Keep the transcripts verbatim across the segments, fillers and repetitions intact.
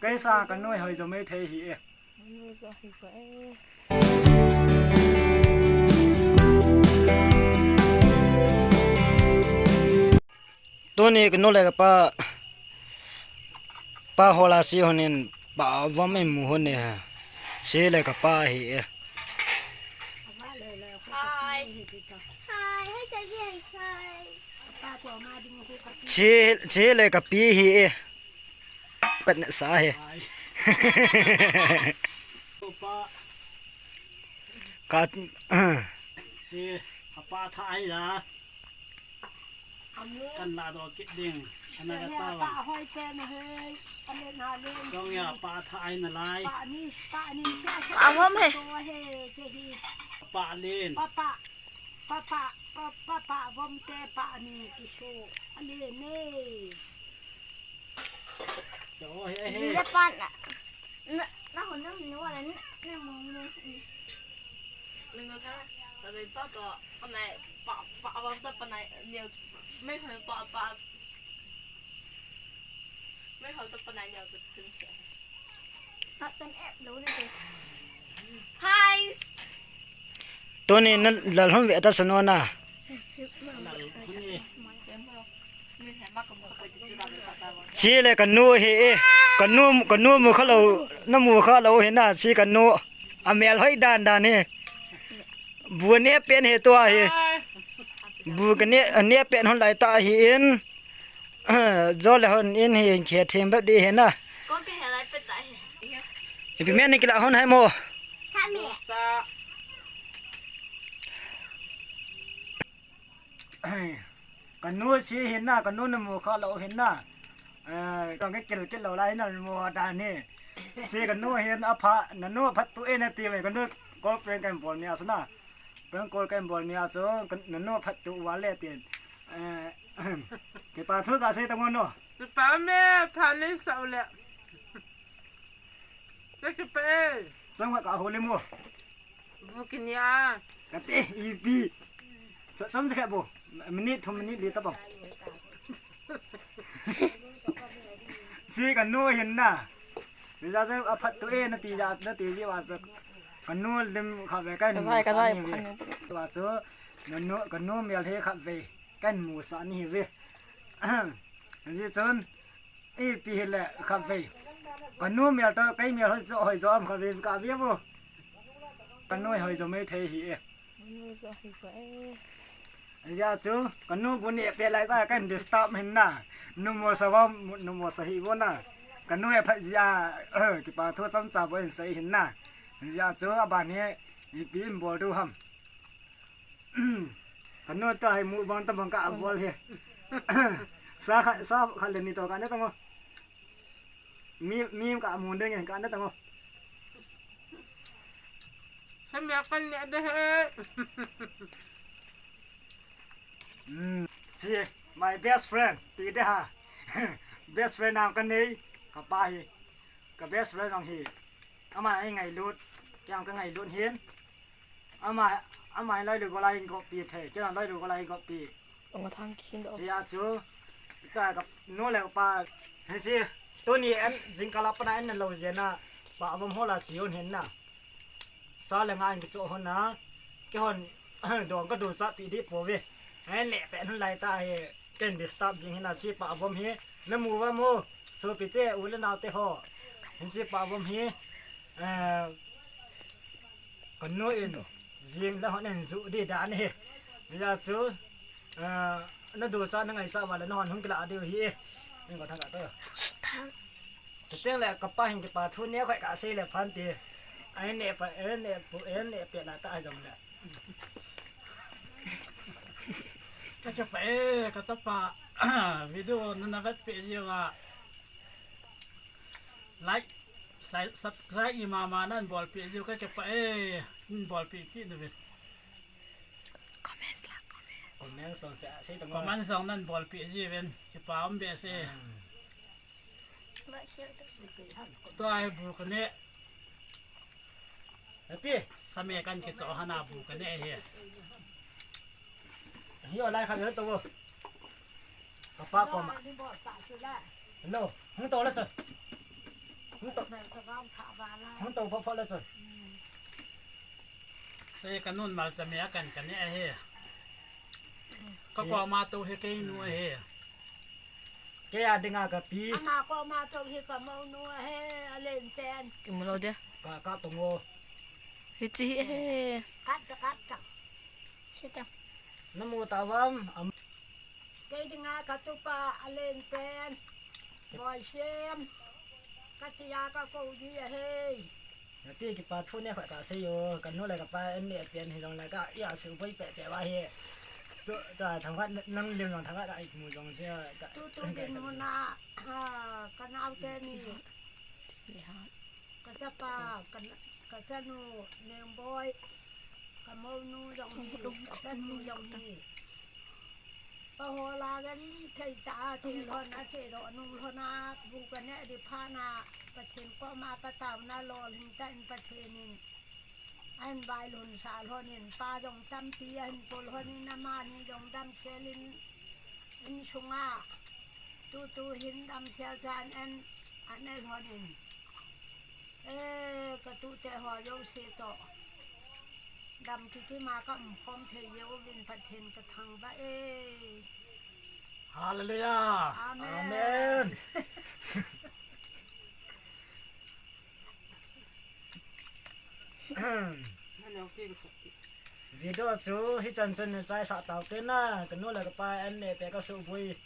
Kaisa kanu hoi jo mai thei hi e. Tuni kanu le kapa, pa hola si honin, pa vom imu hon e. Si le kapa hi e. Hi. Hi, hi, hi, hi. Si, si le kapi hi e. Patna sa hi. Opa. Ka. Si, apa tha ai la. Kan la do kit ding. Ana ka ta wa. Hoi te na he. Ale na le. Dong ya pa tha ai na lai. Pa ni, pa ni. Pa vom he. Pa len. Pa pa. Pa pa, pa, pa, pa, vom te pa ni kisu. Ale ne. So, he, he. Ni le pa na. Na, na ho na ni wa na ni, na mo mo. Ni no ka, ta de pa to, pa nai, pa, pa, vom ta pa nai, ni, me ho pa, pa. Me ho ta pa nai, ni, ta tin se. Tuni na lal hon ve ta sano na. Chile kanu hi e. Kanu, kanu mu kha lo, na mu kha lo hi na, chi kanu. Amel hoi dan dan hi. Bu ne pen hi to hi. Bu ka ne, ne pen hon lai ta hi in. Jo le hon in hi khe them bep di hi na. Ipi men ni kila hon hai mo. Kanu si hin na, kanu na mu kha lo hin na. Eh, kong ke kil kil lo lai na mu da ni. Si kanu hin a pha, nanu phat tu e na ti ve, kanu call prank kan bol ni a su na. Prank call kan bol ni a su, nanu phat tu wa le tin. Eh, kipa thu ka se ta mo no. Kipa me pha ni sa u le. Sa kipa e. Sang wa ka ho le mo. Bu kini a. Kate ipi. Sa sam sa bo. Minute thum minute li ta bo. Si kanu hin na. Ni ja se a phat tu e na ti ja na ti ji wa sa. Kanu lim kha ve kan mu sa ni ve. Wa so kanu, kanu mial he kha ve. Kan mu sa ni ve. Ji chun. Ipi hi le kha ve. Kanu mial to kai mial hoi jo hoi jo am kha ve ka ve bo. Kanu hoi jo mai thei hi e. Hoi jo hi jo e. Aja chu kanu bu ne pe lai ta kan disturb hin na. Nu mo sa wa nu mo sa hi bo na. Kanu e phat ja kipa thu cham cha bo in sai hin na. Aja chu aban hi ipi in bol du ham. Kanu ta hai mu bang ta bang ka bol he. Sa kha, sa kha le ni to ka na ta mo. Mi, mi ka mu ding ka na ta mo. Sa mi kan ne de he. Hmm. Si, my best friend, ti de ha. Best friend ang ka nei, ka pa hi. Ka best friend ang hi. Ama ai ngailut, kei ang ka ngailut hin. Ama, ama hi lai lu ko lai ko pi the, kei ang lai lu ko lai ko pi. Ong thang khin do. Si a chu, ka, ka nu le pa, he si, tuni en, jingkah la pa na en lo je na, pa avom hola si on hin na. Sa le nga in kicho hon na, kei hon, dong ka du sa pi di po ve. Ai le pen hon lai ta he, ken disturb jing hin na si pa avom hi, na mu va mo, so pi te, u le nau te ho. Hin si pa avom hi, eh, kanu in, jing le hon en ju di dan hi. Ya chu, eh, na du sa na ngai sa va le na hon hung kila di hi. Ni ko thang ka to. Thang. Chuteng le ka pa hin kipa thu ne khoi ka sei le phan ti. Ai ne pa, ai ne pu, ai ne pe la ta ai jong le. Ka chapa e, ka chapa. Video na na vet pe ji wa. Like, si-, subscribe i mama nan bol pe ji ka chapa e. Nan bol pe ki na ve. Comment la, comment. Comment song se, sei ta mo. Comment song nan bol pe ji ven. Chapa um be se. Hmm. Tua hi bu ka ne. Happy. Sa me kan kicho hana bu ka ne hi. Hi o lai kha ve to. Ka pa ko ma. Hello. Hung to la to. Hung to pho pho le chun. Sei ka nun mal cha me a kan kan e he. Ka ko ma to he kei nu he. Kei a dinga ka pi. Ama ko ma to he ka mo nu he a len pen. Ki mu lo de. Ka ka to ngo. Hi chi he. Kat ta kat ta. Sita. Na mu ta vam. Am. Kei dinga ka tupa a len pen. Boy Siam. Ka tia ka ko di a he. Na ti ki pa thu ne kha ka se yo. Ka nu le ka pa en ne pen hi long la ka ya se u pai pe pe wa he. Tu ta thang khat nang lim long thang khat ka ik mu long se ka. Tu tu din mu na. Ha, ka nau te ni. Ka chapa, ka, ka chanu, Neng Boy, ka monu jong hi, ka chanu jong hi. Ka hola gan thei ta, thei lhon a, thei lo nung lhon a, bu ka ne di pha na, Pathen koma ka tao na lolhing ta in Pathen in. An bai lhon sa lhon in, pa jong tampi an pol lhon in, amani jong damsel in, Insunga tutu hin damsel chan en, an el lhon in. E, ka tute ho jouse to. Dam kiti ma ka um khom thei jeh uvin Pathen ka thangvah e. Hallelujah. Amen. Amen. Video chu hichan chun chaisah tau te na, ka nu le ka pa an ne pe ka subui.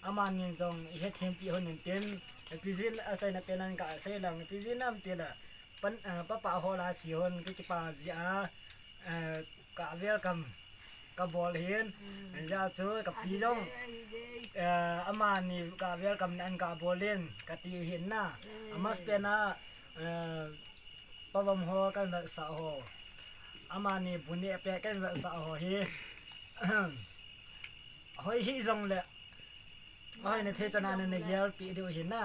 Amani jong i hethem pi hon in tin, pi jin a chaina pen an ka sei lang, pi jin am ti la, pan, ah, pa pa ho la chi hon ka kipa ji a, ah, ka welcome ka bol hin, ja chu ka pi jong, ah, amani ka welcome an ka bol in, ka ti hin na, amas pen a, eh, pavam ho kan vetsah ho. Amani bu neh peh kan vetsah ho hi. Hoi hi jong le. Hoi na thei chana na na gel pi diu hi na.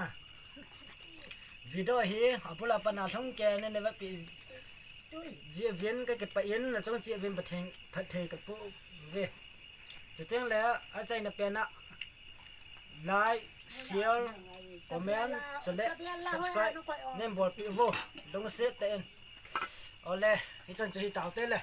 Video hi abula pana thong ke na na va pi. Ji vin ka ke pa in na chong ji vin pa theng pa thei ka pu ve. Chuteng le a chaina pen a. Like, share, comment, chule subscribe nen bol pi vo. Dong se te en. Ole, hichan chu hi tau te le.